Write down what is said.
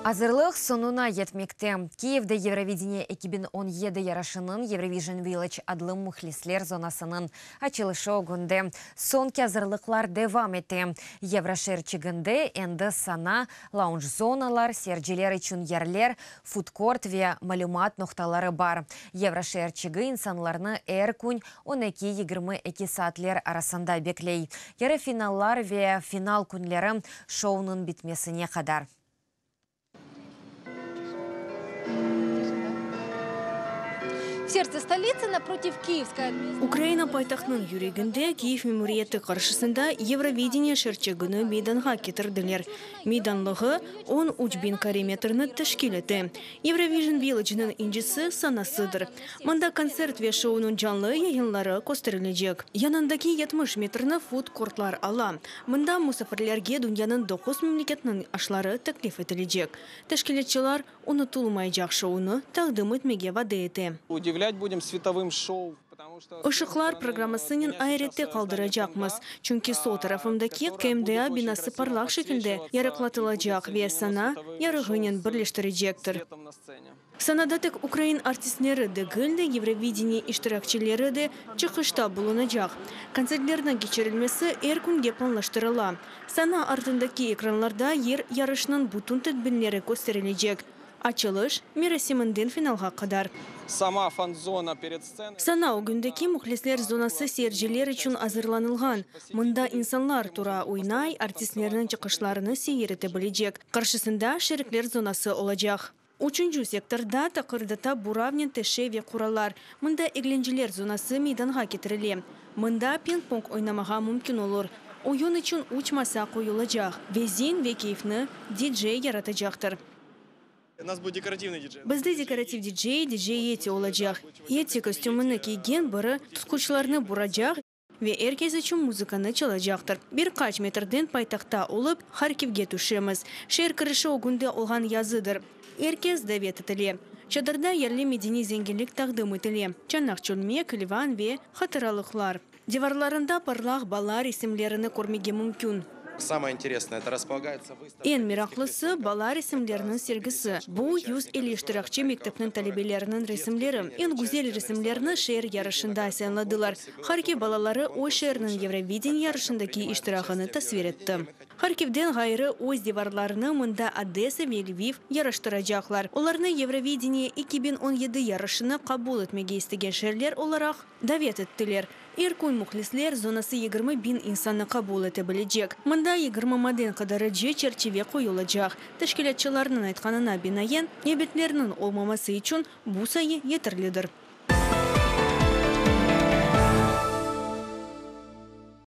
Azırlıq soñuna yetmekte. Kiyevde Yevrovideniye 2017 yarışınıñ Eurovision Village adlı mühlisler zonasınıñ açılışı ögünde soñki azırlıqlar devam ete. Yevroşeerçiginde endi sana, launj-zonalar, seyirciler içün yerler, fudkort ve malümat noqtaları bar. Yevroşeerçigi insanlarnı er kün on eki, 22 saatler arasında bekley. Yarı finallar ve final künleri şounıñ bitmesine qadar. В сердце столицы напротив Киевской Ukraina paytahtınıñ yüreginde, Kiyev memuriyeti qarşısında Yevrovideniye şeerçigini meydanğa ketirdiler. Meydanlığı 13 biñ kare metrni teşkil ete. Eurovision Village'niñ incisi sanasıdır. Mında kontsert ve şounıñ canlı yayınları kösterilecek. Yanındaki 70 metrni fud-kortlar ala. Mında musafirlerge dünyanıñ doquz memleketiniñ aşları teklif etilecek. Teşkilâtçılar unutılmaycaq şounı taqdim etmege vade ete. Удивлять будем световым шоу, потому что... Işıqlar programmasınen ayrette qaldıracaqmız. Çünki sol tarafımdaki KMDA binası parlaq şekilde yarıqlatılacaq ve sana yarığınen birleştirecektir. Светом на сцене. Sanada tek ukrain artistleri degil de, Yevrovideniye iştirakçileri de çıqışta bulunacaq. Kontsertlerniñ keçirilmesi er künge planlaştırıla. Sana artındaki ekranlarda er yarışnıñ bütün tedbirleri kösterilecek. Açılış merasiminden finalğa qadar. Сама фан-зона перед сценой. Sana ögündeki mühlisler zonası seyirciler içün azırlanılğan. Mında insanlar tura, oynay, artistlerniñ çıqışlarını seyir ete bilecek. Qarşısında şerikler zonası olacaq. Üçünci sektorda taqırdata buravnen teşe ve quralar. Mında eglenceler zonası meydanğa ketirile. Mında ping-pong oynamağa mümkün olur. Oyun içün üç masa qoyulacaq. Ve zeñ ve keyfni DJ yaratacaqtır. У нас будет декоративный диджей. Bizde dekorativ DJ, DJ Yeti olacaq. Yeti kostümini kiygen biri tutqıçlarnı buracaq ve er kes içün muzıkanı çalacaqtır. Bir qaç metrden paytahtta olıp, Harkivge tüşemiz. Şeer kirişi ögünde olğan yazıdır. Er kes davet etile. Çadırda yerli medeniy zenginlik taqdim etile. Çanaq çölmek, ilvan ve hatıralıqlar. Divarlarında parlaq bala resimlerini körmege mümkün. Самое интересное, это располагается выставка. Eñ meraqlısı bala resimleriniñ sergisi. Bu 150 iştirakçi mektepniñ talebeleriniñ resimleri. Eñ güzel resimlerni şeer yarışında sayladılar. Harkiv balaları öz şeeriniñ Yevrovideniye yarışındaki iştiragını tasvir etti. Harkivden ğayrı öz divarlarını mında Odessa ve Lviv yaraştıracaqlar. Olarnı Yevrovideniye 2017 yarışını qabul etmege istegen şeerler olaraq davet ettiler. Er kün mühlisler zonası 20 biñ insannı qabul ete bilecek. Mında 20 maden qıdırıcı çerçive qoyulacaq. Teşkilâtçılarnıñ aytqanına binaen, nevbetlerniñ olmaması içün bu sayı yeterlidir.